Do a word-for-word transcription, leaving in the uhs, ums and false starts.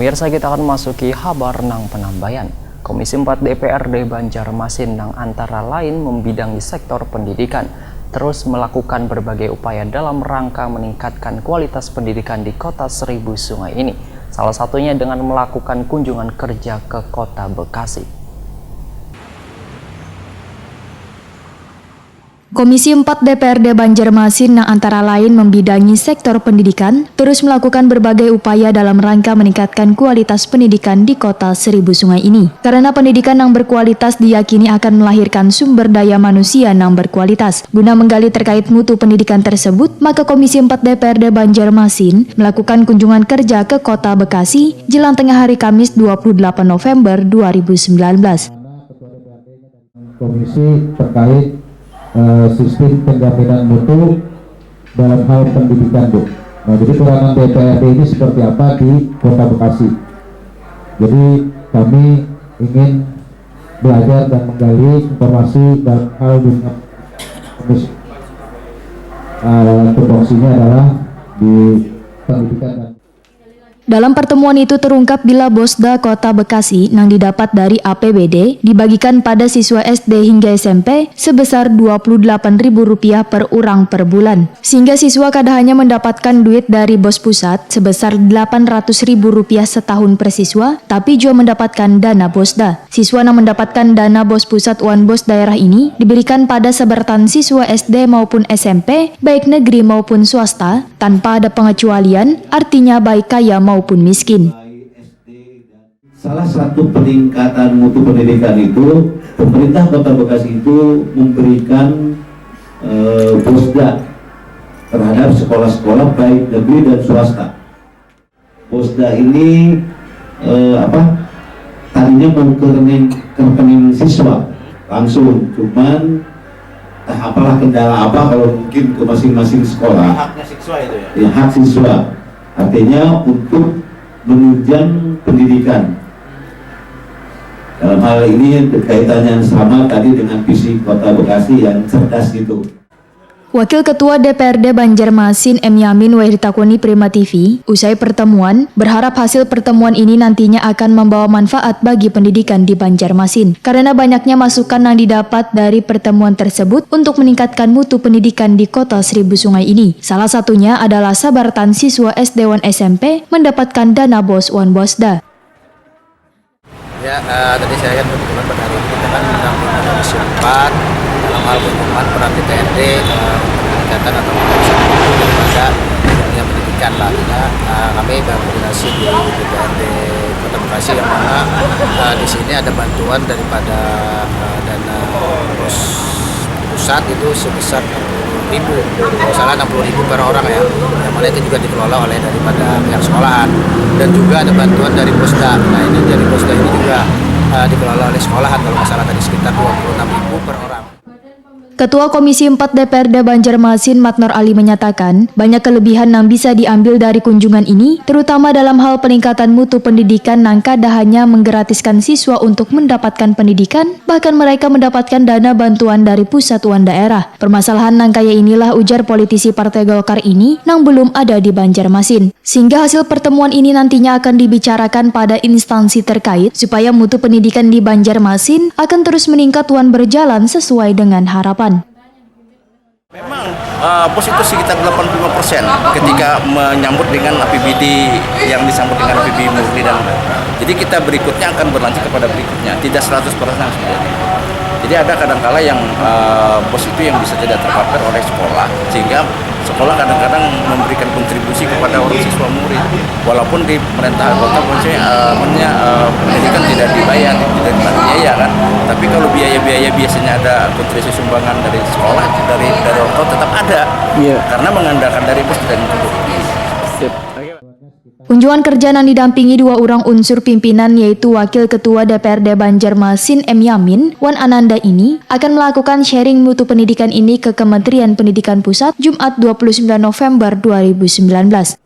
Pemirsa, kita akan masuki habar nang penambayan. Komisi empat D P R D Banjarmasin nang antara lain membidangi sektor pendidikan terus melakukan berbagai upaya dalam rangka meningkatkan kualitas pendidikan di Kota Seribu Sungai ini. Salah satunya dengan melakukan kunjungan kerja ke Kota Bekasi. Komisi empat D P R D Banjarmasin nang antara lain membidangi sektor pendidikan terus melakukan berbagai upaya dalam rangka meningkatkan kualitas pendidikan di Kota Seribu Sungai ini. Karena pendidikan yang berkualitas diyakini akan melahirkan sumber daya manusia yang berkualitas. Guna menggali terkait mutu pendidikan tersebut, maka Komisi empat D P R D Banjarmasin melakukan kunjungan kerja ke Kota Bekasi jelang tengah hari Kamis dua puluh delapan November dua ribu sembilan belas. Komisi terkait eh, sistem penjaminan mutu dalam hal pendidikan, Bu. Nah, jadi peranan D P R D ini seperti apa di Kota Bekasi? Jadi kami ingin belajar dan menggali informasi dalam hal dunia komisi. Eh, tupoksinya adalah di pendidikan dan Dalam pertemuan itu terungkap bila Bosda Kota Bekasi nang didapat dari A P B D dibagikan pada siswa S D hingga S M P sebesar dua puluh delapan ribu rupiah per urang per bulan. Sehingga siswa kada hanya mendapatkan duit dari Bos Pusat sebesar delapan ratus ribu rupiah setahun per siswa, tapi jua mendapatkan dana Bosda. Siswa nang mendapatkan dana Bos Pusat wan Bos Daerah ini diberikan pada sabaratan siswa S D maupun S M P, baik negeri maupun swasta, tanpa ada pengecualian, artinya baik kaya maupun miskin. Salah satu peningkatan mutu pendidikan itu, pemerintah Kota Bekasi itu memberikan eh, Bosda terhadap sekolah-sekolah baik negeri dan swasta. Bosda ini eh, apa tadinya mau ke rekening, ke rekening siswa langsung, cuman entah apalah kendala apa, kalau mungkin ke masing-masing sekolah. Haknya siswa itu ya? Ya, hak siswa. Artinya untuk menunjang pendidikan. Dalam hal ini kaitannya sama tadi dengan visi Kota Bekasi yang cerdas gitu. Wakil Ketua D P R D Banjarmasin M Yamin wayah ditakuni Prima T V, usai pertemuan, berharap hasil pertemuan ini nantinya akan membawa manfaat bagi pendidikan di Banjarmasin. Karena banyaknya masukan yang didapat dari pertemuan tersebut untuk meningkatkan mutu pendidikan di Kota Seribu Sungai ini. Salah satunya adalah sabaratan siswa S D wan S M P mendapatkan dana bos wan bosda. Ya, uh, tadi saya kan kebetulan pada hari ini kita kan mendampingi Komisi empat dalam hal pengembangan peran D P R D uh, eh, untuk peningkatan atau peningkatan daripada dunia pendidikan lah. Kita, uh, kami berkoordinasi di D P R D Kota Bekasi yang mana uh, di sini ada bantuan daripada uh, dana pos pusat itu sebesar enam puluh ribu, kalau salah enam puluh ribu per orang ya, yang mana itu juga dikelola oleh daripada pihak sekolahan dan juga ada bantuan dari Posda. Nah, ini dari Posda ini juga uh, dikelola oleh sekolahan kalau nggak salah tadi sekitar dua puluh enam ribu per orang. Ketua Komisi empat D P R D Banjarmasin Matnor Ali menyatakan, banyak kelebihan yang bisa diambil dari kunjungan ini, terutama dalam hal peningkatan mutu pendidikan nang kada hanya menggratiskan siswa untuk mendapatkan pendidikan, bahkan mereka mendapatkan dana bantuan dari pusat wan daerah. Permasalahan nang kaya inilah ujar politisi Partai Golkar ini nang belum ada di Banjarmasin. Sehingga hasil pertemuan ini nantinya akan dibicarakan pada instansi terkait supaya mutu pendidikan di Banjarmasin akan terus meningkat wan berjalan sesuai dengan harapan. Memang uh, pos itu sekitar delapan puluh lima persen ketika menyambut dengan A P B D yang disambut dengan A P B murni dan jadi kita berikutnya akan berlanjut kepada berikutnya, tidak seratus persen langsung. Jadi ada kadangkala yang uh, pos itu yang bisa tidak tercover oleh sekolah sehingga sekolah kadang-kadang memberikan kontribusi kepada orang siswa murid walaupun di pemerintah kota maksudnya uh, maksudnya uh, pendidikan tidak dibayar, tidak dibayar biaya kan, tapi kalau biaya-biaya biasanya ada kontribusi sumbangan dari sekolah, dari dari orang tua tetap ada. Iya. Karena mengandalkan dari pos dan guru. Kunjungan kerja nang didampingi dua orang unsur pimpinan yaitu Wakil Ketua D P R D Banjarmasin M Yamin wan Ananda ini akan melakukan sharing mutu pendidikan ini ke Kementerian Pendidikan Pusat Jumat dua puluh sembilan November dua ribu sembilan belas.